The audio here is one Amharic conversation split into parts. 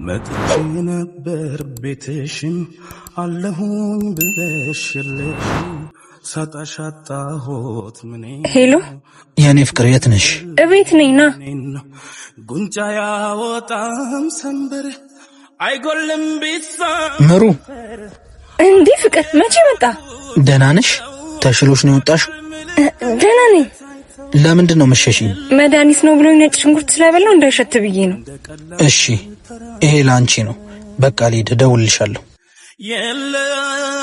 መጥቼ ነበር ቤትሽን አለሁኝ ብለሽ የለሽም ሳጣሽ አጣሁት ምኔ Hello፣ የእኔ ፍቅር የት ነሽ? እቤት ነኝ። ና። ነው ጉንጫ ያወጣም ሰንበር አይጎልም ቢሳ ምሩ እንዲህ ፍቅር፣ መቼ መጣ? ደህና ነሽ? ተሽሎሽ ነው የወጣሽው? ደህና ነኝ። ለምንድን ነው መሸሽኝ? መድኃኒት ነው ብሎኝ ነጭ ሽንኩርት ስለበላው እንዳይሸት ብዬ ነው። እሺ ይሄ ለአንቺ ነው። በቃ ልሂድ፣ እደውልልሻለሁ። የለሽም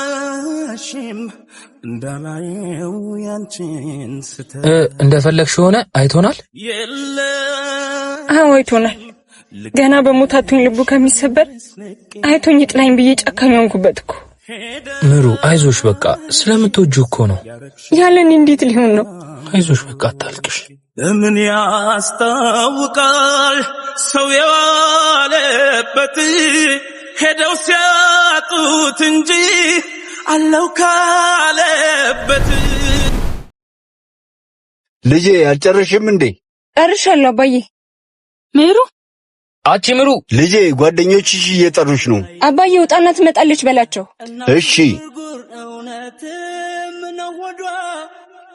እንዳላየው ያንቺን ስተ እንደፈለግሽ ሆነ አይቶናል። የለ አዎ አይቶናል። ገና በሞታቱኝ ልቡ ከሚሰበር አይቶኝ ጥላኝ ብዬ ጨካኝ ሆንኩበት እኮ። ምሩ አይዞሽ፣ በቃ ስለምትወጂው እኮ ነው። ያለን እንዴት ሊሆን ነው? አይዞሽ በቃ አታልቅሽ። ምን ያስታውቃል ሰው የዋለበት ሄደው ሲያጡት እንጂ አለው ካለበት። ልጄ አልጨረሽም እንዴ? ጨርሻለሁ አባዬ። ምሩ አቺ ምሩ፣ ልጄ ጓደኞችሽ እየጠሩሽ ነው። አባዬ ውጣና ትመጣለች በላቸው። እሺ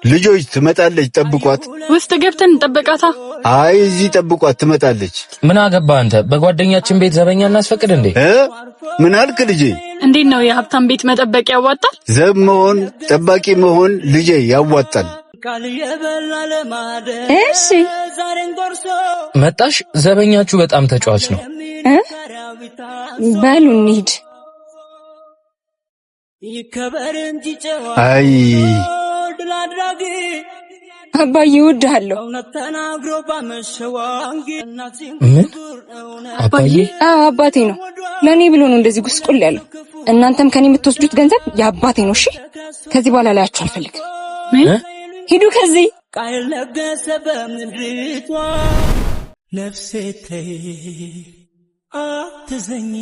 ልጆች ትመጣለች፣ ጠብቋት። ውስጥ ገብተን እንጠብቃታ። አይ እዚህ ጠብቋት፣ ትመጣለች። ምን አገባ አንተ? በጓደኛችን ቤት ዘበኛ እናስፈቅድ እንዴ? እ ምን አልክ ልጄ? እንዴት ነው የሀብታም ቤት መጠበቅ ያዋጣል? ዘብ መሆን ጠባቂ መሆን ልጄ ያዋጣል። እሺ መጣሽ? ዘበኛችሁ በጣም ተጫዋች ነው። እ በሉ እንሂድ። አይ አባዬ እወድሃለሁ። ምን አባዬ? አዎ አባቴ ነው። ለእኔ ብሎ ነው እንደዚህ ጉስቁል ያለው። እናንተም ከኔ የምትወስዱት ገንዘብ የአባቴ ነው። እሺ ከዚህ በኋላ ላያችሁ አልፈልግም። ምን? ሂዱ ከዚህ። ቃል ለገሰ በምድሪቷ ነፍሴ ተይ አትዘኝ።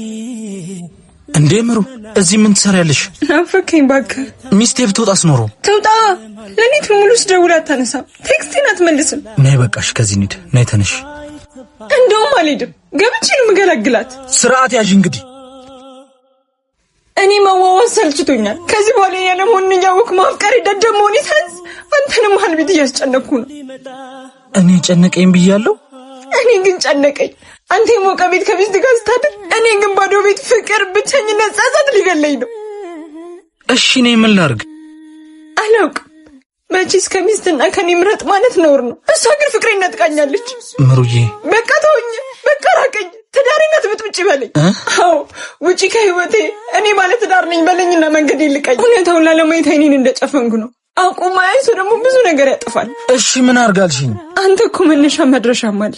እንዴ ምሩ፣ እዚህ ምን ትሰሪያለሽ? ናፈከኝ እባክህ። ሚስቴ ብትወጣስ ኖሮ? ትውጣ። ሌሊቱን ሙሉ ስደውል አታነሳም፣ text ኤን አትመልስም። ነይ በቃሽ፣ ከዚህ እንሂድ። ነይ ተነሽ። እንደውም አልሄድም፣ ገብቼ ነው የምገላግላት። ስርዓት ያዥ እንግዲህ። እኔ መዋዋስ ሰልችቶኛል። ከዚህ በኋላ ያለመሆኑን እያወቅሁ ማፍቀሬ ደደብ መሆኔ ሳያንስ አንተንም መሀል ቤት እያስጨነቅኩ ነው። እኔ ጨነቀኝ ብያለሁ። እኔ ግን ጨነቀኝ። አንተ የሞቀ ቤት ከሚስት ጋር ስታድር፣ እኔ ግን ባዶ ቤት፣ ፍቅር፣ ብቸኝነት፣ ጸጸት ሊገለኝ ነው። እሺ እኔ ምን ላድርግ? አላውቅም። መቼስ ከሚስትና ከኔ ምረጥ ማለት ነውር ነው። እሷ ግን ፍቅሬን ነጥቃኛለች። ምሩዬ በቃ ተወኝ፣ በቃ ራቀኝ። ትዳሬን አትበጥብጭ በለኝ። አዎ ውጪ ከህይወቴ። እኔ ባለ ትዳር ነኝ በለኝና መንገድ ይልቀኝ። እውነታውን ላለማየት አይኔን እንደጨፈንኩ ነው። አውቆ ማያይ ሰው ደግሞ ብዙ ነገር ያጠፋል። እሺ ምን አድርጋልሽኝ? አንተ እኮ መነሻ መድረሻም አለ።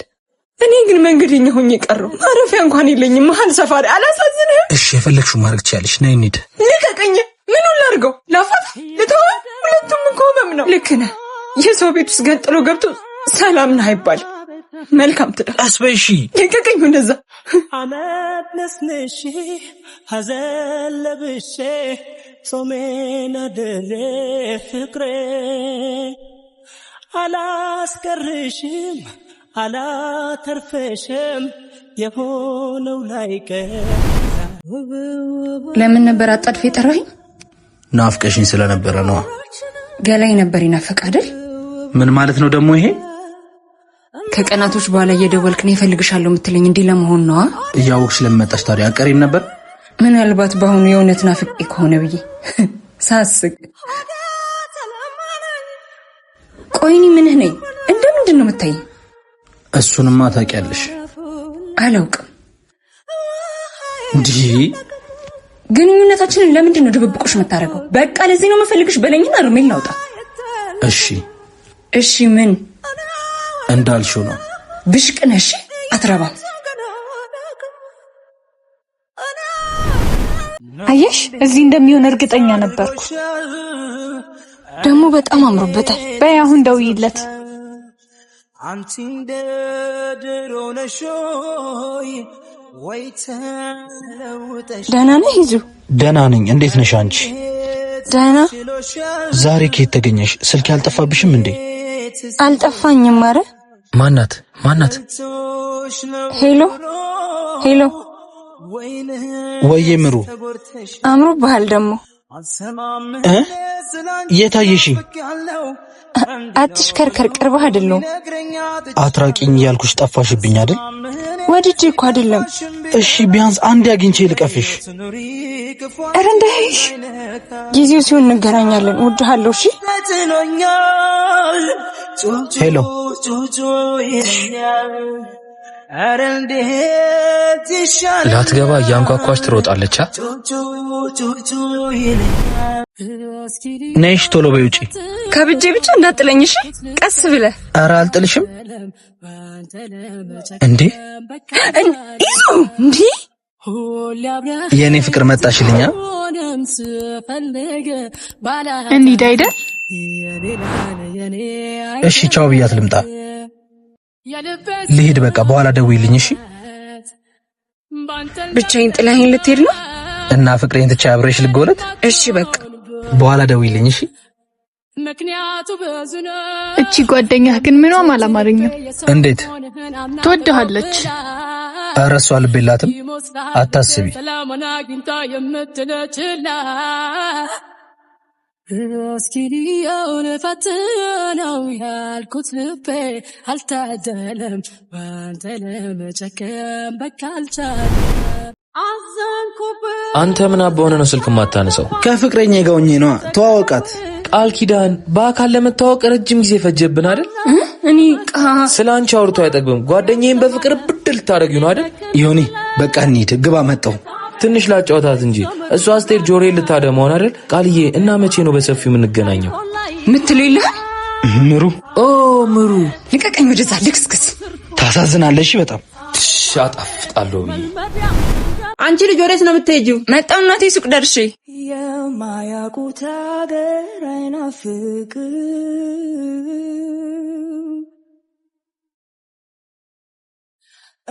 እኔ ግን መንገደኛ ሆኜ ቀረሁ። ማረፊያ እንኳን የለኝም። መሀል ሰፋሪ። አላሳዝንህም? እሺ የፈለግሽው ማድረግ ትችያለሽ። ነይ እንሂድ። ልቀቀኝ። ምኑን ላድርገው? ላፋት? ልተወው? ሁለቱም እኮ ህመም ነው። ልክ ነህ። የሰው ቤት ውስጥ ገንጥሎ ገብቶ ሰላም ነህ አይባልም። መልካም ትዳር። ቀስ በይ እሺ። ልቀቀኝ ወደዛ። አመት ነስንሼ ሐዘን ለብሼ ጾሜን አድሬ ፍቅሬ አላስቀርሽም አላተርፈሽም የሆነው ላይቀር። ለምን ነበር አጣድፌ የጠራኸኝ? ናፍቀሽኝ ስለነበረ ነዋ። ገላይ ነበር ይናፈቅ አይደል? ምን ማለት ነው ደግሞ ይሄ? ከቀናቶች በኋላ እየደወልክ ነው እፈልግሻለሁ የምትለኝ እንዲህ ለመሆን ነዋ። እያወቅሽ ለመጣሽ ታዲያ አቀሪም ነበር? ምናልባት በአሁኑ የእውነት ናፍቄ ከሆነ ብዬ ሳስቅ። ቆይ እኔ ምንህ ነኝ? እንደ ምንድን ነው የምታይኝ? እሱንማ ታውቂያለሽ። አላውቅም። እንዲህ ግንኙነታችንን ለምንድን ነው ድብብቆሽ የምታደርገው? በቃ ለዚህ ነው የምፈልግሽ በለኝና እርሜን ላውጣ። እሺ እሺ ምን? እንዳልሽው ነው። ብሽቅ ነህ። እሺ አትረባም። አየሽ፣ እዚህ እንደሚሆን እርግጠኛ ነበርኩ። ደግሞ በጣም አምሮበታል። በይ አሁን ደውይለት። አንቺ እንደ ድሮ ነሽ ወይ ተለውጠሽ? ደህና ነህ ይዙ? ደህና ነኝ። እንዴት ነሽ አንቺ? ደህና። ዛሬ ከየት ተገኘሽ? ስልክ አልጠፋብሽም እንዴ? አልጠፋኝም። አረ ማናት ማናት? Hello hello። ወዬ ምሩ፣ አምሮብሃል ደግሞ። እ የት አየሽኝ? አትሽከርከር፣ ቅርብህ አይደለሁም። አትራቂኝ እያልኩሽ ጠፋሽብኝ አይደል? ወድጄ እኮ አይደለም። እሺ ቢያንስ አንድ አግኝቼ ልቀፍሽ። ኧረ እንዳይሽ፣ ጊዜው ሲሆን እንገናኛለን። እወድሃለሁ። እሺ። Hello፣ ላትገባ እያንኳኳች ትሮጣለች። ነይሽ ቶሎ በይ ውጪ። ከብጄ ብቻ እንዳጥለኝ። እሺ፣ ቀስ ብለህ። ኧረ አልጥልሽም። እንዴ ይዞ እንዴ የእኔ ፍቅር መጣሽልኛ። እንሂድ አይደል? እሺ ቻው ብያት ልምጣ። ልሂድ በቃ፣ በኋላ ደውይልኝ። እሺ። ብቻዬን ጥለኸኝ ልትሄድ ነው? እና ፍቅሬን ትቼ አብሬሽ ልጎለት? እሺ በቃ በኋላ ደውይልኝ። እሺ። እቺ ጓደኛህ ግን ምኗም አላማረኝም። እንዴት? ትወድሃለች። ኧረ እሷ ልብ የላትም፣ አታስቢ። አንተ ምን አባ ሆነህ ነው ስልክ የማታነሳው? ከፍቅረኛ ጋር ሆኜ ነዋ። ተዋወቃት። ቃል ኪዳን በአካል ለመታወቅ ረጅም ጊዜ ፈጀብን አይደል? እኔ ስለ አንቺ አውርቶ አይጠግብም። ጓደኛዬን በፍቅር ብድል ልታደርጊው ነው አይደል? ዮኒ በቃ እንሂድ፣ ግባ። መጣሁ። ትንሽ ላጫውታት እንጂ እሷ አስቴር ጆሮዬን ልታደማውን አይደል? ቃልዬ፣ እና መቼ ነው በሰፊው የምንገናኘው? ምትለው የለህም? ምሩ፣ ኦ ምሩ፣ ልቀቀኝ! ወደዛ ልክስክስ። ታሳዝናለሽ በጣም። ትሽ አጣፍጣለሁ ብዬ። አንቺ ልጅ ወዴት ነው የምትሄጂው? መጣሁ እናቴ፣ ሱቅ ደርሼ። የማያውቁት ሀገር አይናፍቅም።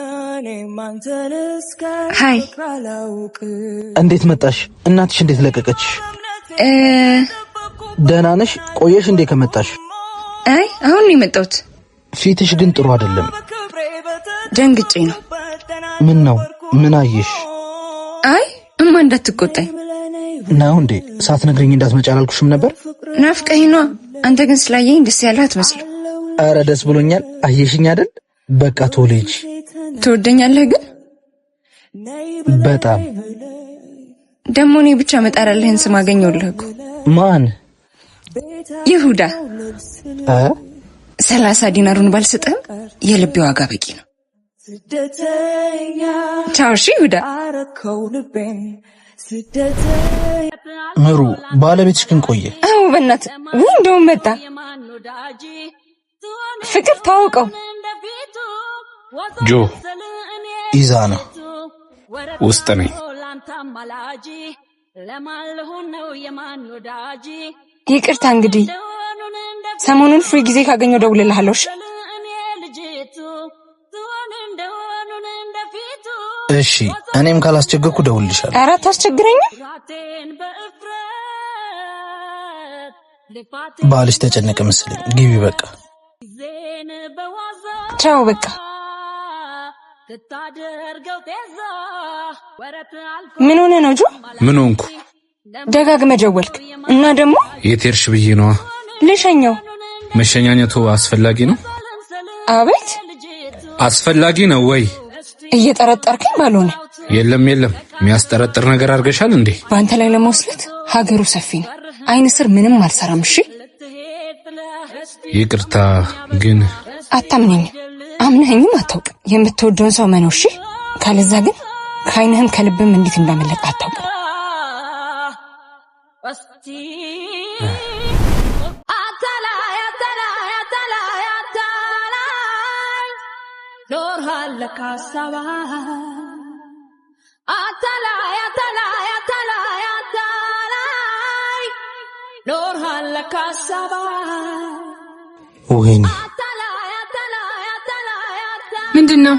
እኔም አንተን እስከ Hi። አላውቅም። እንዴት መጣሽ? እናትሽ እንዴት ለቀቀችሽ? ደህና ነሽ? ቆየሽ እንዴ ከመጣሽ? አይ አሁን ነው የመጣሁት። ፊትሽ ግን ጥሩ አይደለም። ደንግጬ ነው። ምን ነው? ምን አየሽ? አይ እማ እንዳትቆጣኝ። ነው እንዴ? ሳትነግሪኝ እንዳትመጪ አላልኩሽም ነበር? ናፍቀኸኝ ነዋ። አንተ ግን ስላየኝ ደስ ያለህ አትመስልም። ኧረ ደስ ብሎኛል። አየሽኝ አይደል? በቃ ቶሎ ሂጂ። ትወደኛለህ ግን? በጣም። ደግሞ እኔ ብቻ መጣራልህን ስም አገኘሁልህ እኮ። ማን? ይሁዳ። እ 30 ዲናሩን ባልሰጥህም የልቤ ዋጋ በቂ ነው። ስደተኛ ቻው። እሺ ይሁዳ። አረከው ልቤን ስደተኛ። ምሩ፣ ባለቤትሽ ግን ቆየ። አዎ በእናትህ፣ ውይ እንደውም መጣ። ፍቅር ታወቀው። ጆ ኢዛና ውስጥ ነኝ። ይቅርታ እንግዲህ ሰሞኑን free ጊዜ ካገኘው ደውልልሃለሁ። እሺ እሺ፣ እኔም ካላስቸገርኩ ደውልልሻለሁ። ኧረ አታስቸግረኝም። ባልሽ ተጨነቀ መሰለኝ። ግቢ በቃ። ቻው በቃ። ምን ሆነ ነው ጆ? ምን ሆንኩ? ደጋግመህ ደወልክ እና ደግሞ የት ሄድሽ ብዬ ነዋ። ልሸኘው። መሸኛኘቱ አስፈላጊ ነው? አቤት። አስፈላጊ ነው ወይ? እየጠረጠርከኝ ባልሆነ። የለም የለም፣ የሚያስጠረጥር ነገር አድርገሻል እንዴ? በአንተ ላይ ለመወስለት ሀገሩ ሰፊ ነው። አይን ስር ምንም አልሰራም። እሺ ይቅርታ ግን አታምነኝም፣ አምነኸኝም አታውቅም። የምትወደውን ሰው መነው። እሺ ካለዛ ግን ከአይንህም ከልብም እንዴት እንዳመለጠ አታውቅም። ወይኔ ምንድን ነው?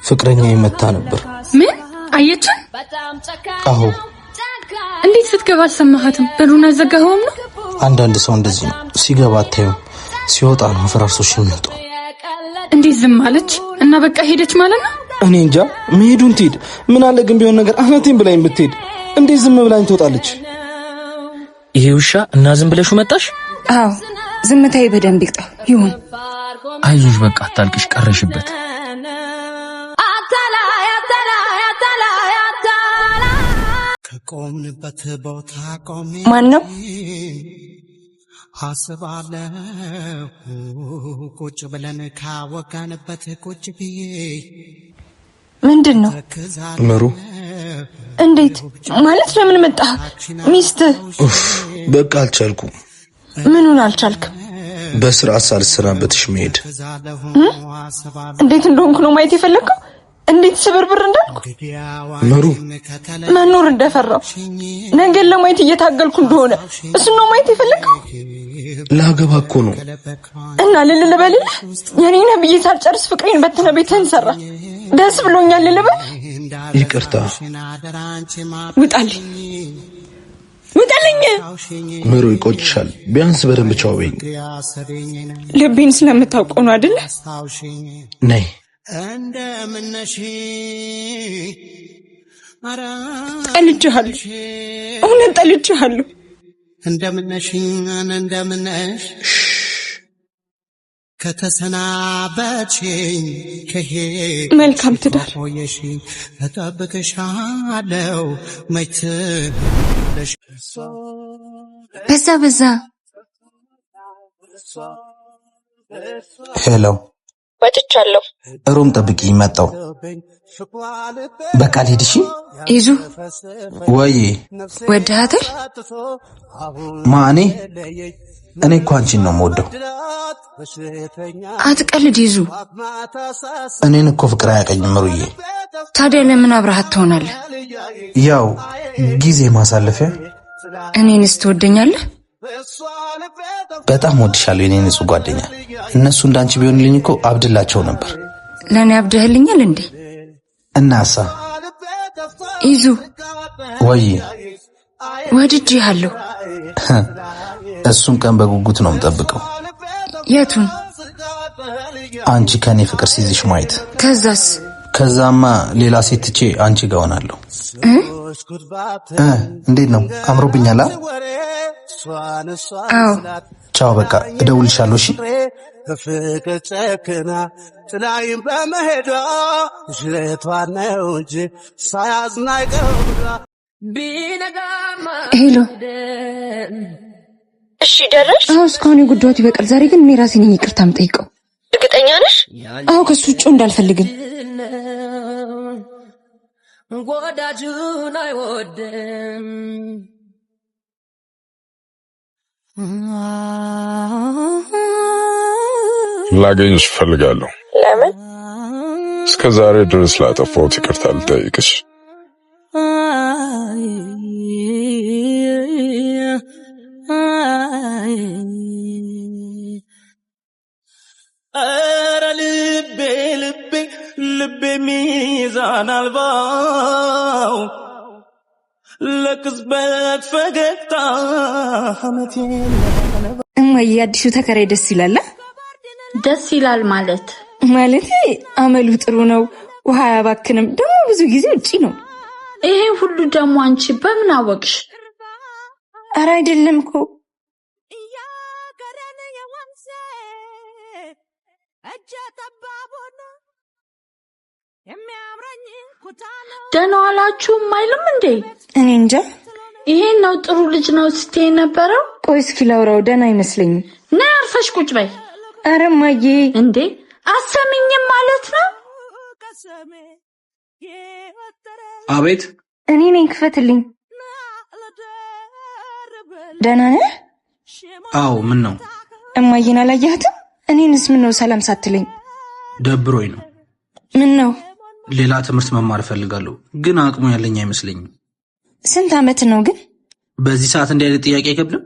ፍቅረኛ የመታ ነበር። ምን አየችን? አዎ። እንዴት ስትገባ አልሰማሃትም? በሩን አዘጋኸውም ነው? አንዳንድ ሰው እንደዚህ ነው። ሲገባ አታዩም፣ ሲወጣ ነው ፈራርሶሽ የሚወጣው። እንዴት ዝም አለች? እና በቃ ሄደች ማለት ነው? እኔ እንጃ መሄዱን ትሄድ። ምን አለ ግን ቢሆን ነገር አናቴን ብላኝ ብትሄድ፣ እንዴት ዝም ብላኝ ትወጣለች? ይሄ ውሻ እና ዝም ብለሹ መጣሽ? አዎ ዝምታዬ በደንብ ይቅጣው ይሁን። አይዞሽ በቃ አታልቅሽ፣ ቀረሽበት። ከቆምንበት ቦታ ቆሜ ማን ነው? አስባለሁ ቁጭ ብለን ካወጋንበት ቁጭ ብዬ ምንድን ነው ምሩ? እንዴት ማለት ለምን መጣህ? ሚስትህ? ኡፍ በቃ አልቻልኩም። ምኑን አልቻልክም? በስርዓት ሳልሰናበትሽ መሄድ። እንዴት እንደሆንኩ ነው ማየት የፈለግከው? እንዴት ስብርብር እንዳልኩ ምሩ፣ መኖር እንደፈራው ነገን ለማየት እየታገልኩ እንደሆነ እሱን ነው ማየት የፈለግከው? ላገባ እኮ ነው። እና ልል ልበልልህ? የኔ ነህ ብዬ ሳልጨርስ ፍቅሬን በትነ ቤትህን ሰራ። ደስ ብሎኛል ልበል? ይቅርታ። ውጣልኝ፣ ውጣልኝ! ምሩ ይቆጭሻል። ቢያንስ በደንብ ቻው በይኝ። ልቤን ስለምታውቀው ነው አይደለ? ነይ። ጠልቼሃለሁ፣ እውነት ጠልቼሃለሁ። እንደምነሽ እንደምነሽ ከተሰናበትሽኝ ከሄድሽ መልካም ትዳር። ቆየሽ እጠብቅሻለሁ መች በዛ በዛ። Hello፣ መጥቻለሁ። Room ጠብቂኝ፣ መጣሁ። በቃ ልሂድ። እሺ ይዙ ወይ ወድሃታል? ማ እኔ? እኔ እኮ አንቺን ነው የምወደው። አትቀልድ ይዙ። እኔን እኮ ፍቅር አያቀኝም ምሩዬ። ታዲያ ለምን አብረሃት ትሆናለህ? ያው ጊዜ ማሳለፊያ። እኔንስ ትወደኛለህ? በጣም ወድሻለሁ የኔ ንጹህ ጓደኛ። እነሱ እንዳንቺ ቢሆንልኝ እኮ አብድላቸው ነበር። ለእኔ አብደህልኛል እንዴ? እናሳ ይዙ ወይ ወድጄሃለሁ። እሱን ቀን በጉጉት ነው የምጠብቀው። የቱን? አንቺ ከኔ ፍቅር ሲይዝሽ ማየት። ከዛስ? ከዛማ ሌላ ሴት ትቼ አንቺ ጋር ሆናለሁ። እ? እንዴት ነው አምሮብኛል? አዎ። ቻው፣ በቃ እደውልልሻለሁ። እሺ በፍቅር ጨክና ጥላይም በመሄዷ ሽለቷ ነው እንጂ ሳያዝን አይቀርም። Hello። እሺ ደረሽ? አዎ እስካሁን የጎዳሁት ይበቃል። ዛሬ ግን እኔ ራሴ ነኝ ይቅርታ የምጠይቀው። እርግጠኛ ነሽ? አዎ ከሱ ውጭ እንዳልፈልግም። ወዳጁን አይወድም። ላገኝሽ እፈልጋለሁ። ለምን? እስከ ዛሬ ድረስ ላጠፋሁት ይቅርታ ልጠይቅሽ። ኧረ ልቤ ልቤ ልቤ ሚዛን አልባው ለቅጽበት ፈገግታ አመቴን እማዬ አዲሱ ተከራይ ደስ ይላል። ደስ ይላል ማለት? ማለት አመሉ ጥሩ ነው፣ ውሃ አያባክንም፣ ደግሞ ብዙ ጊዜ ውጪ ነው። ይሄ ሁሉ ደግሞ አንቺ በምን አወቅሽ? ኧረ አይደለም እኮ። ደህና ዋላችሁም አይልም እንዴ? እኔ እንጃ። ይሄን ነው ጥሩ ልጅ ነው ስትይ የነበረው? ቆይ እስኪ ላውራው፣ ደህና አይመስለኝም። ነይ አርፈሽ ቁጭ በይ። ኧረ እማዬ። እንዴ አሰሚኝም ማለት ነው? አቤት። እኔ ነኝ፣ ክፈትልኝ። ደህና ነህ? አዎ። ምን ነው? እማዬን አላየሃትም? እኔንስ ምን ነው ሰላም ሳትለኝ? ደብሮኝ ነው። ምን ነው? ሌላ ትምህርት መማር እፈልጋለሁ፣ ግን አቅሙ ያለኝ አይመስለኝም። ስንት ዓመት ነው ግን? በዚህ ሰዓት እንዲህ አይነት ጥያቄ አይከብድም?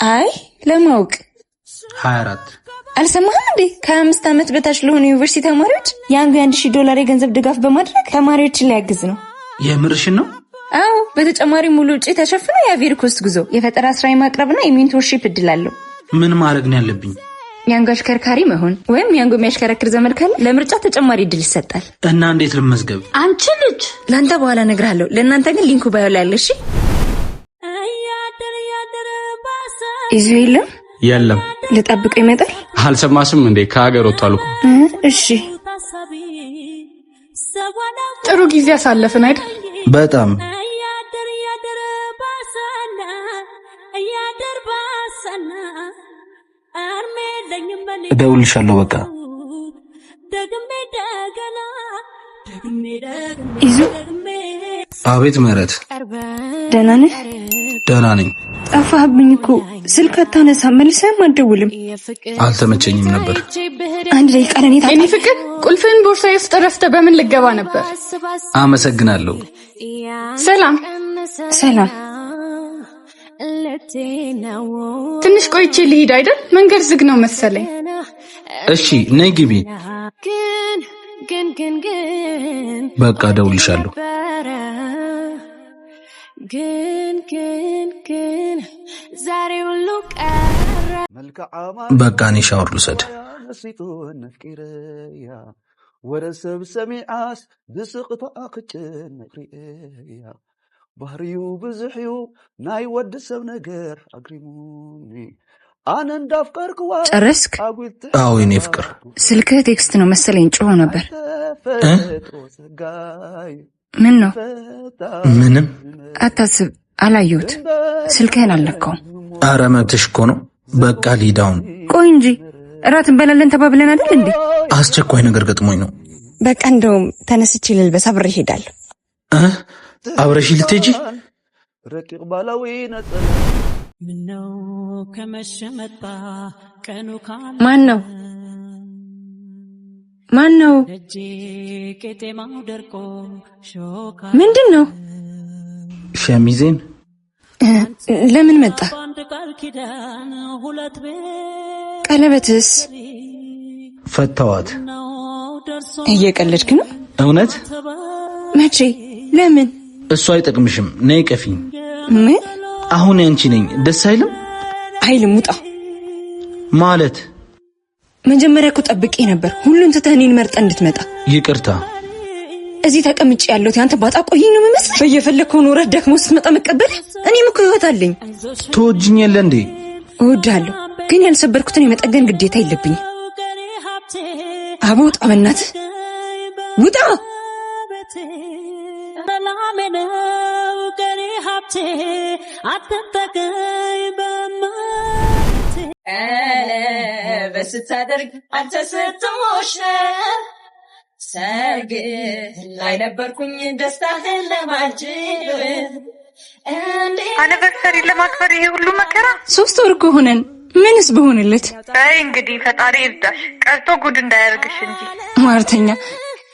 አይ ለማወቅ። 24። አልሰማህም እንዴ? ከ25 ዓመት በታች ለሆኑ ዩኒቨርሲቲ ተማሪዎች የአንዱ የ1,000 ዶላር የገንዘብ ድጋፍ በማድረግ ተማሪዎችን ሊያግዝ ነው። የምርሽን ነው? አዎ። በተጨማሪ ሙሉ ወጪ ተሸፍኖ የአይቮሪ ኮስት ጉዞ፣ የፈጠራ ስራ የማቅረብና የ mentorship እድል አለው። ምን ማድረግ ነው ያለብኝ? ያንጎ አሽከርካሪ መሆን ወይም ያንጎ የሚያሽከረክር ዘመድ ካለ ለምርጫ ተጨማሪ እድል ይሰጣል። እና እንዴት ልመዝገብ? አንቺ ልጅ ለአንተ በኋላ እነግርሃለሁ። ለእናንተ ግን link ኡ bio ላይ አለ። እሺ ይዞ የለም። የለም። ልጠብቀው ይመጣል። አልሰማሽም እንዴ? ከሀገር ወጥቷል እኮ። እሺ ጥሩ ጊዜ አሳለፍን አይደል? በጣም። እደውልልሻለሁ። በቃ። ይዙ። አቤት ምህረት። ደህና ነህ? ደህና ነኝ። ጠፋህብኝ እኮ፣ ስልክ አታነሳም፣ መልሰህም አትደውልም። አልተመቸኝም ነበር። አንድ ደቂቃ ለኔ። የኔ ፍቅር፣ ቁልፍህን ቦርሳዬ ውስጥ ረስተህ በምን ልገባ ነበር? አመሰግናለሁ። ሰላም። ሰላም። ትንሽ ቆይቼ ልሂድ አይደል? መንገድ ዝግ ነው መሰለኝ። እሺ ነይ ግቢ። በቃ እደውልልሻለሁ። በቃ እኔ ሻወር ልውሰድ። ወደ ሰብ ሰሚዓስ ብስቕታ ክጭነቕ ርእያ ባህርዩ ብዙሕዩ ናይ ወዲ ሰብ ነገር ኣግሪሙኒ ኣነ እንዳፍቀርክዋ። ጨረስክ? አዎ የኔ ፍቅር። ስልክህ text ነው መሰለኝ፣ ጮሆ ነበር። ተፈጥሮ ፀጋይ። ምን ነው? ምንም። አታስብ፣ አላየሁት። ስልክህን አልነካውም። አረ መብትሽ እኮ ነው። በቃ ልሂድ አሁን። ቆይ እንጂ፣ እራት እንበላለን ተባብለን አይደል እንዴ? አስቸኳይ ነገር ገጥሞኝ ነው። በቃ እንደውም ተነስቼ ልልበስ፣ አብሬ እሄዳለሁ። እ? አብረሽ ልትሄጂ? ረቂቕ ባላዊ ነፀላ። ማን ነው? ማን ነው? ምንድን ነው? ሸሚዜን። ለምን መጣ? ቀለበትስ? ፈታዋት። እየቀለድክ ነው? እውነት። መቼ? ለምን? እሱ አይጠቅምሽም። ነይ ቀፊኝ። ምን? አሁን ያንቺ ነኝ። ደስ አይልም? አይልም፣ ውጣ። ማለት? መጀመሪያ እኮ ጠብቄ ነበር፣ ሁሉን ትተህ እኔን መርጠህ እንድትመጣ። ይቅርታ። እዚህ ተቀምጬ ያለሁት ያንተ ባጣ ቆይኝ ነው የሚመስልህ? በየፈለግከው ኖረህ ደክሞ ስትመጣ መቀበል። እኔም እኮ ህይወት አለኝ። ትወጂኝ የለ እንዴ? እወድሃለሁ፣ ግን ያልሰበርኩትን የመጠገን ግዴታ የለብኝም። አቦ ውጣ፣ በእናትህ ውጣ። ቀለበት ስታደርግ አንተ ስትሞሸር ሰርግ ላይ ነበርኩኝ ደስታህን ለማጅብ። Anniversary ለማክበር ይሄ ሁሉ መከራ። 3 ወር እኮ ሆነን፣ ምንስ በሆንለት። አይ እንግዲህ ፈጣሪ ይርዳሽ፣ ቀርቶ ጉድ እንዳያደርግሽ እንጂ። ሟርተኛ።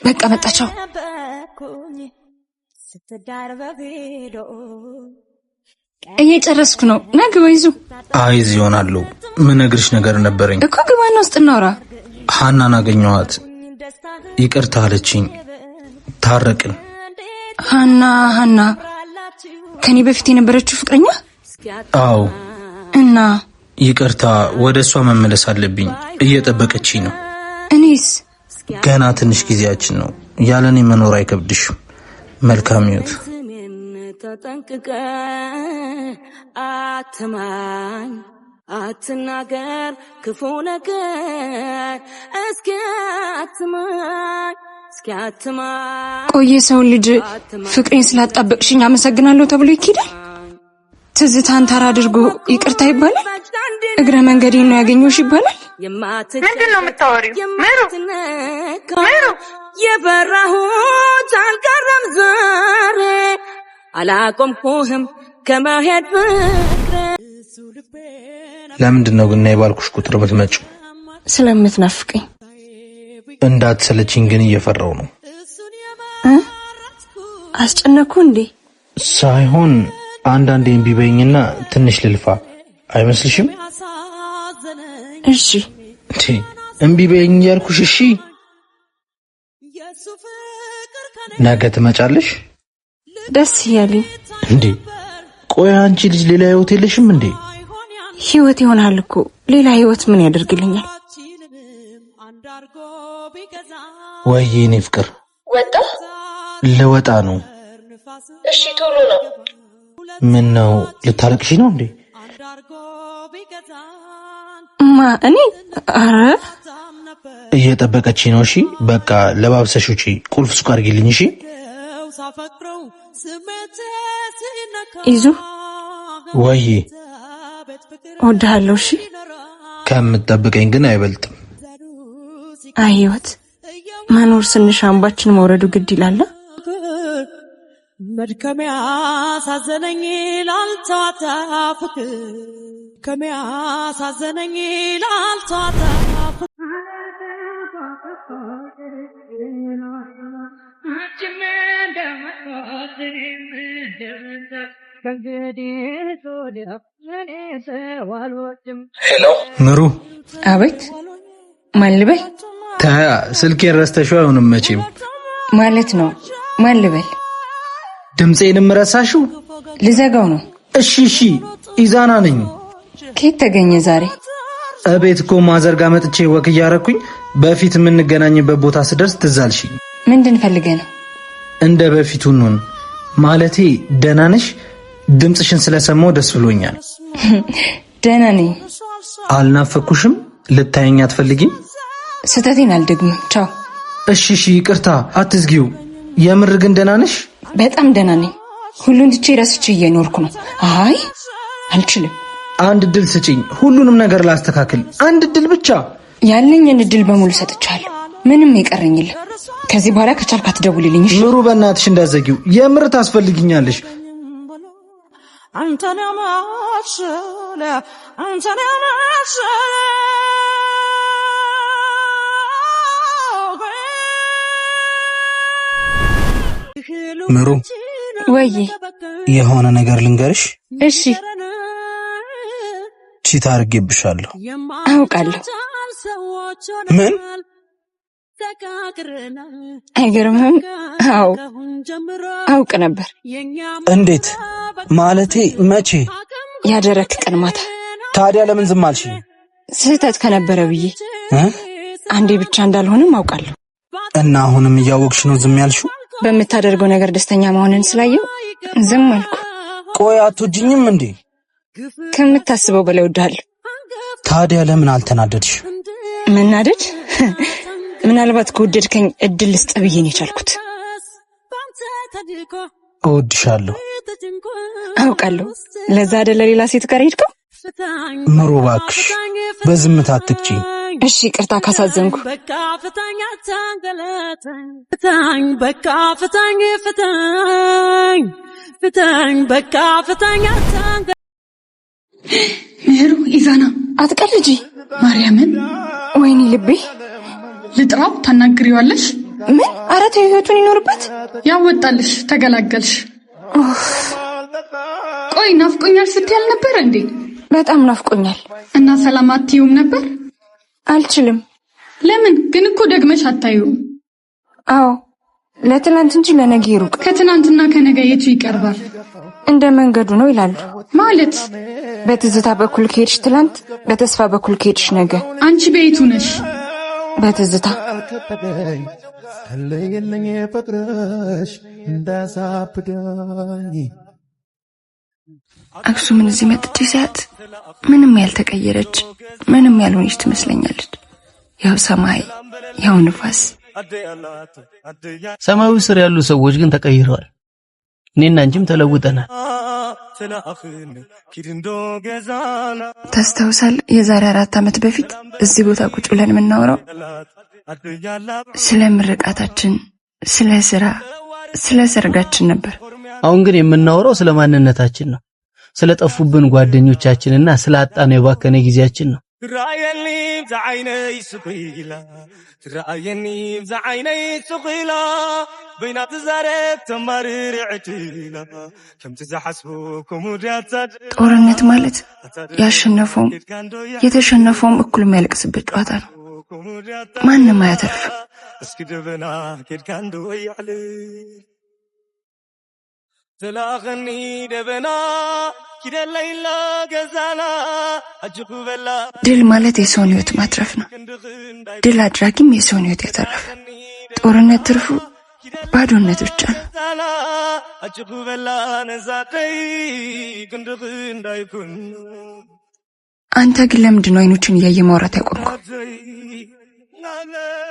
በቃ መጣቸው። እየጨረስኩ ነው። ና ግባ ይዙ። አይ እዚህ እሆናለሁ። ምነግርሽ ነገር ነበረኝ። እኮ ግባና ውስጥ እናውራ። ሀናን አገኘኋት። ይቅርታ አለችኝ። ታረቅን። ሀና? ሀና ከኔ በፊት የነበረችው ፍቅረኛ? አዎ። እና? ይቅርታ፣ ወደ እሷ መመለስ አለብኝ። እየጠበቀችኝ ነው። እኔስ? ገና ትንሽ ጊዜያችን ነው። ያለኔ መኖር አይከብድሽም። መልካም ህይወት። ተጠንቅቀ አትማኝ፣ አትናገር ክፉ ነገር፣ እስኪ አትማኝ፣ እስኪ አትማኝ። ቆየ ሰውን ልጅ ፍቅሬን ስላጣበቅሽኝ አመሰግናለሁ ተብሎ ይኬዳል? ትዝታን ተራ አድርጎ ይቅርታ ይባላል? እግረ መንገዴን ነው ያገኘሁሽ ይባላል? ምንድን ነው የምታወሪው? ምሩ፣ ምሩ። የፈራሁት አልቀረም ዛሬ፣ አላቆምኩህም ከመሄድ ፍቅሬ። ለምንድን ነው ግን ነይ ባልኩሽ ቁጥር የምትመጪው? ስለምትናፍቀኝ። እንዳትሰለችኝ ግን እየፈራው ነው። እ? አስጨነኩ እንዴ? ሳይሆን አንዳንዴ እምቢ በይኝና ትንሽ ልልፋ አይመስልሽም? እሺ። እንዴ፣ እምቢ በይኝ እያልኩሽ እሺ። ነገ ትመጫለሽ? ደስ እያለኝ። እንዴ ቆይ አንቺ ልጅ ሌላ ህይወት የለሽም እንዴ? ህይወት ይሆናል እኮ፣ ሌላ ህይወት ምን ያደርግልኛል? ወይ የኔ ፍቅር፣ ወጣ? ልወጣ ነው። እሺ ቶሎ ነው። ምን ነው ልታለቅሺ ነው እንዴ? ማ እኔ? አረ እየጠበቀች ነው። እሺ በቃ ለባብሰሽ ውጪ፣ ቁልፍ ሱቅ አድርጊልኝ። እሺ ይዙ ወይ እወድሃለሁ። እሺ ከምትጠብቀኝ ግን አይበልጥም። አይ ህይወት መኖር ስንሻ አምባችን መውረዱ ግድ ይላል። መድከሚያ ሳዘነኝ ላልተዋታ ፍቅር ከሚያ ሳዘነኝ ላልተዋታ Hello ምሩ። አቤት። ማን ልበል? ታያ ስልኬን ረስተሽው አይሆንም መቼም። ማለት ነው ማን ልበል? ድምፄንም ረሳሽው? ልዘጋው ነው። እሺ እሺ፣ ኢዛና ነኝ። ከየት ተገኘ ዛሬ? እቤት እኮ mother ጋ መጥቼ walk እያረኩኝ በፊት የምንገናኝበት ቦታ ስደርስ ትዝ አልሽኝ። ምንድን ፈልገህ ነው? እንደ በፊቱ እንሁን። ማለቴ ደህና ነሽ? ድምፅሽን ስለሰማው ደስ ብሎኛል። ደህና ነኝ። አልናፈኩሽም? ልታየኝ አትፈልጊም? ስህተቴን አልደግምም። ቻው። እሺ እሺ፣ ይቅርታ አትዝጊው። የምር ግን ደህና ነሽ? በጣም ደህና ነኝ። ሁሉን ትቼ ረስቼ እየኖርኩ ነው። አይ አልችልም። አንድ እድል ስጪኝ፣ ሁሉንም ነገር ላስተካክል። አንድ እድል ብቻ። ያለኝን እድል በሙሉ ሰጥቻለሁ። ምንም የቀረኝ የለም። ከዚህ በኋላ ከቻልክ አትደውልልኝ። እሺ? ምሩ፣ በእናትሽ እንዳትዘጊው። የምር ታስፈልጊኛለሽ። አንተን የመሰለ አንተን የመሰለ ምሩ፣ ወይ የሆነ ነገር ልንገርሽ። እሺ። ቺት አድርጌብሻለሁ። አውቃለሁ። ምን? አይገርምህም? አዎ አውቅ ነበር። እንዴት? ማለቴ መቼ? ያደረክ ቀን ማታ። ታዲያ ለምን ዝም አልሽኝ? ስህተት ከነበረ ብዬ። እ? አንዴ ብቻ እንዳልሆንም አውቃለሁ። እና አሁንም እያወቅሽ ነው ዝም ያልሽው? በምታደርገው ነገር ደስተኛ መሆንን ስላየው ዝም አልኩ። ቆይ አትወጂኝም እንዴ? ከምታስበው በላይ እወድሃለሁ። ታዲያ ለምን አልተናደድሽ? መናደድ? ምናልባት ከወደድከኝ እድል ልስጥ ብዬ ነው የቻልኩት። እወድሻለሁ። አውቃለሁ። ለዛ አይደለ ሌላ ሴት ጋር ሄድከው? ምሩ እባክሽ በዝምታ አትቅጪኝ። እሺ ይቅርታ ካሳዘንኩ። በቃ ፍታኝ፣ አታንገላታኝ። ፍታኝ በቃ ፍታኝ፣ ፍታኝ ፍታኝ በቃ ፍታኝ፣ አታንገ ምህሩ ኢዛና አትቀልጂ። ማርያምን። ወይኔ ልቤ። ልጥራው? ታናግሪዋለሽ? ምን? ኧረ ተይው፣ ህይወቱን ይኖርበት። ያወጣልሽ፣ ተገላገልሽ። ቆይ ናፍቆኛል ስትይ አልነበር እንዴ? በጣም ናፍቆኛል። እና ሰላም አትይውም ነበር? አልችልም። ለምን ግን? እኮ ደግመሽ አታዩም። አዎ ለትናንት እንጂ ለነገ ሩቅ። ከትናንትና ከነገ የቱ ይቀርባል? እንደ መንገዱ ነው ይላሉ። ማለት በትዝታ በኩል ከሄድሽ ትላንት፣ በተስፋ በኩል ከሄድሽ ነገ። አንቺ በየቱ ነሽ? በትዝታ። ለየለኝ ፍቅርሽ እንዳያሳብደኝ። አክሱምን እዚህ መጥቼ ሳያት ምንም ያልተቀየረች ምንም ያልሆነች ትመስለኛለች። ያው ሰማይ፣ ያው ንፋስ። ሰማዩ ስር ያሉ ሰዎች ግን ተቀይረዋል። እኔና አንቺም ተለውጠናል። ታስታውሳል? የዛሬ 4 ዓመት በፊት እዚህ ቦታ ቁጭ ብለን የምናወራው ስለ ምርቃታችን፣ ስለ ስራ፣ ስለ ሰርጋችን ነበር። አሁን ግን የምናወራው ስለ ማንነታችን ነው። ስለ ጠፉብን ጓደኞቻችንና ስለ አጣነው የባከነ ጊዜያችን ነው። ትረአየኒ ብዛዓይነይ ስኺላ፣ ትረአየኒ ብዛዓይነይ ስኺላ፣ በይና ትዛረብ ተማርር ዕድላ፣ ከምቲ ዝሓስቡ ኮሙድያታ። ጦርነት ማለት ያሸነፈውም የተሸነፈውም እኩል የሚያለቅስበት ጨዋታ ነው። ማንም አያተርፍም። እስኪ ድብና ኬድካ እንዶ ይዕልል። ትላኸኒ ደበና ኪደለይላ ገዛና አጅኹ በላ። ድል ማለት የሰውን ህይወት ማትረፍ ነው። ድል አድራጊም የሰውን ህይወት ያተረፈ። ጦርነት ትርፉ ባዶነት ብቻ ነው። ገዛና አጅኹ በላ ነዛደይ ክንድኽ እንዳይኩን። አንተ ግን ለምንድን ነው አይኖችን እያየ ማውራት ያቆምከው?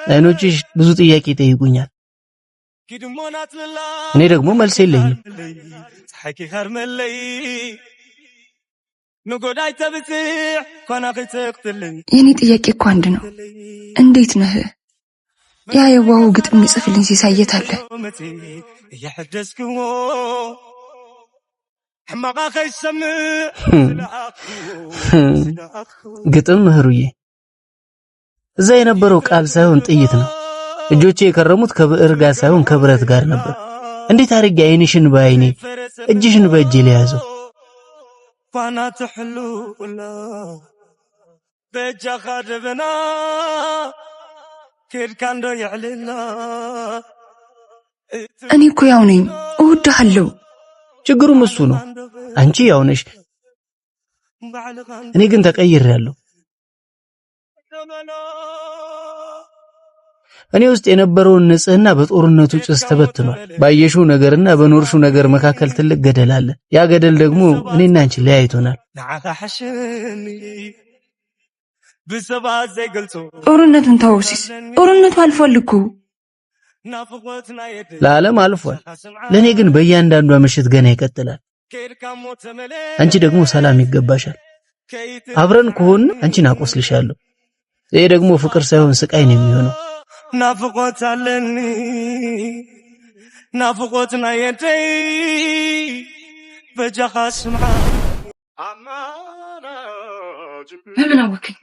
አይኖችሽ ብዙ ጥያቄ ይጠይቁኛል፣ እኔ ደግሞ መልስ የለኝም። ፀሓይኪ ከርመለይ ንጎዳይ ተብፅሕ ኳና ከይትቕትልኝ። የእኔ ጥያቄ እኮ አንድ ነው። እንዴት ነህ? ያ የዋሁ ግጥም የሚጽፍልኝ ሲሳይ የት አለ? መፂ እየሐደስክዎ ሕማቓ ከይሰምዕ። ግጥም ምህሩዬ፣ እዛ የነበረው ቃል ሳይሆን ጥይት ነው። እጆቼ የከረሙት ከብዕር ጋር ሳይሆን ከብረት ጋር ነበር። እንዴት አድርጌ አይንሽን በአይኔ እጅሽን በእጄ ሊያዘው? ኳና ትሕሉላ በጃኻ ደበና ከድካ እንዶ ይዕልና። እኔ እኮ ያው ነኝ፣ እወድሃለሁ። ችግሩም እሱ ነው። አንቺ ያው ነሽ፣ እኔ ግን ተቀይሬያለሁ። እኔ ውስጥ የነበረውን ንጽህና በጦርነቱ ጭስ ተበትኗል። ባየሽው ነገርና በኖርሽው ነገር መካከል ትልቅ ገደል አለ። ያ ገደል ደግሞ እኔና አንቺን ለያይቶናል። ንዓኻ ሓሽኒ ብሰባት ዘይገልጾ። ጦርነቱን ተወው ሲስ፣ ጦርነቱ አልፏል እኮ። ናፍቆትና የድ ለዓለም አልፏል፣ ለእኔ ግን በእያንዳንዷ ምሽት ገና ይቀጥላል። ከድካ ሞት ተመለስ። አንቺ ደግሞ ሰላም ይገባሻል። አብረን ከሆን አንቺን አቆስልሻለሁ። ይሄ ደግሞ ፍቅር ሳይሆን ስቃይ ነው የሚሆነው። ናፍቆት አለኒ ናፍቆትና የደይ በጃኻ ስምዓ። በምን አወከኝ?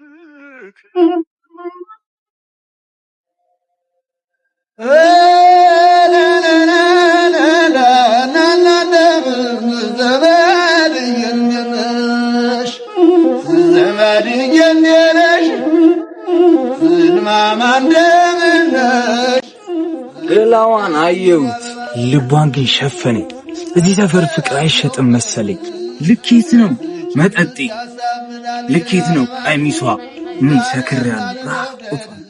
ገላዋን አየሁት፣ ልቧን ግን ሸፈነኝ። እዚህ ሰፈር ፍቅር አይሸጥም መሰለኝ። ልኬት ነው መጠጤ፣ ልኬት ነው ቀሚሷ። ምን ሰክሬያለሁ ራቁቷን።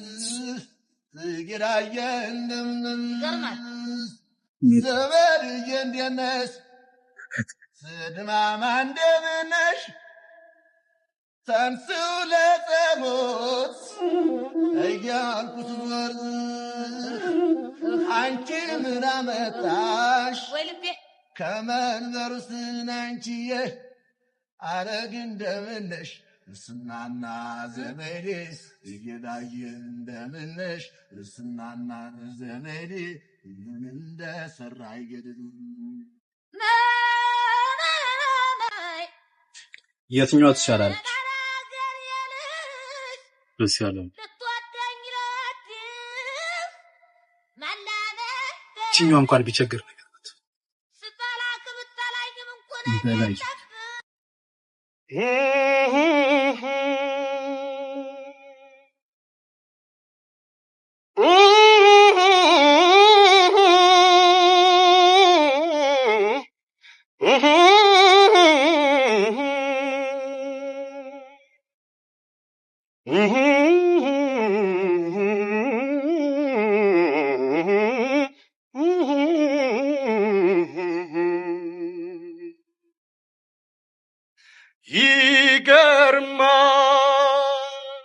ከመንበሩ ስናንቺዬ አረግ እንደምነሽ እስናና ዘመዴ እየዳየ እንደምነሽ እስናና ዘመዴ ምን እንደሰራ አይገድም። የትኛዋ ትሻላለች? ደስ ያለው ይችኛዋ እንኳን ቢቸግር ነገር ናት። በላይ። ይገርማል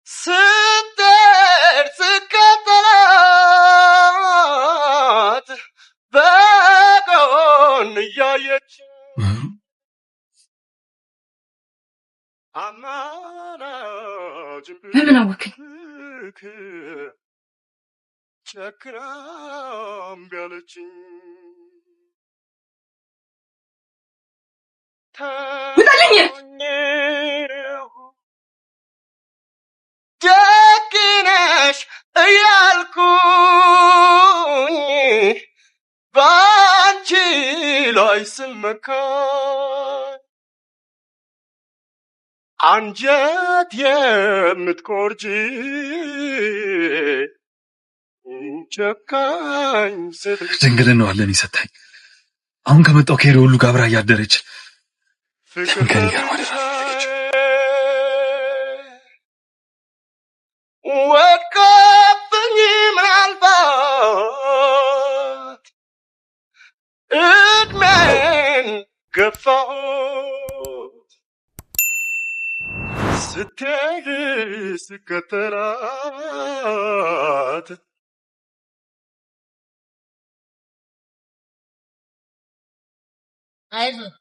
ስትሄድ ስከተላት በጎን እያየች አማላጅ በምን አወከኝ? ጨክና እምቢ አለችኝ። ውጣልኝ! ደግነሽ እያልኩኝ በአንቺ ላይ ስመካ አንጀት የምትቆርጪ ጨካኝ ሴት። ድንግልናዋን ለእኔ ሰታኝ። አሁን ከመጣው ከሄደ ሁሉ ጋር አብራ እያደረች ለምን ከኔ ጋር ማደር አልፈለገችም? ወድቆብኝ ምናልባት እድሜን ገፋሁት ስትሄድ ስከተላት። አይዞህ።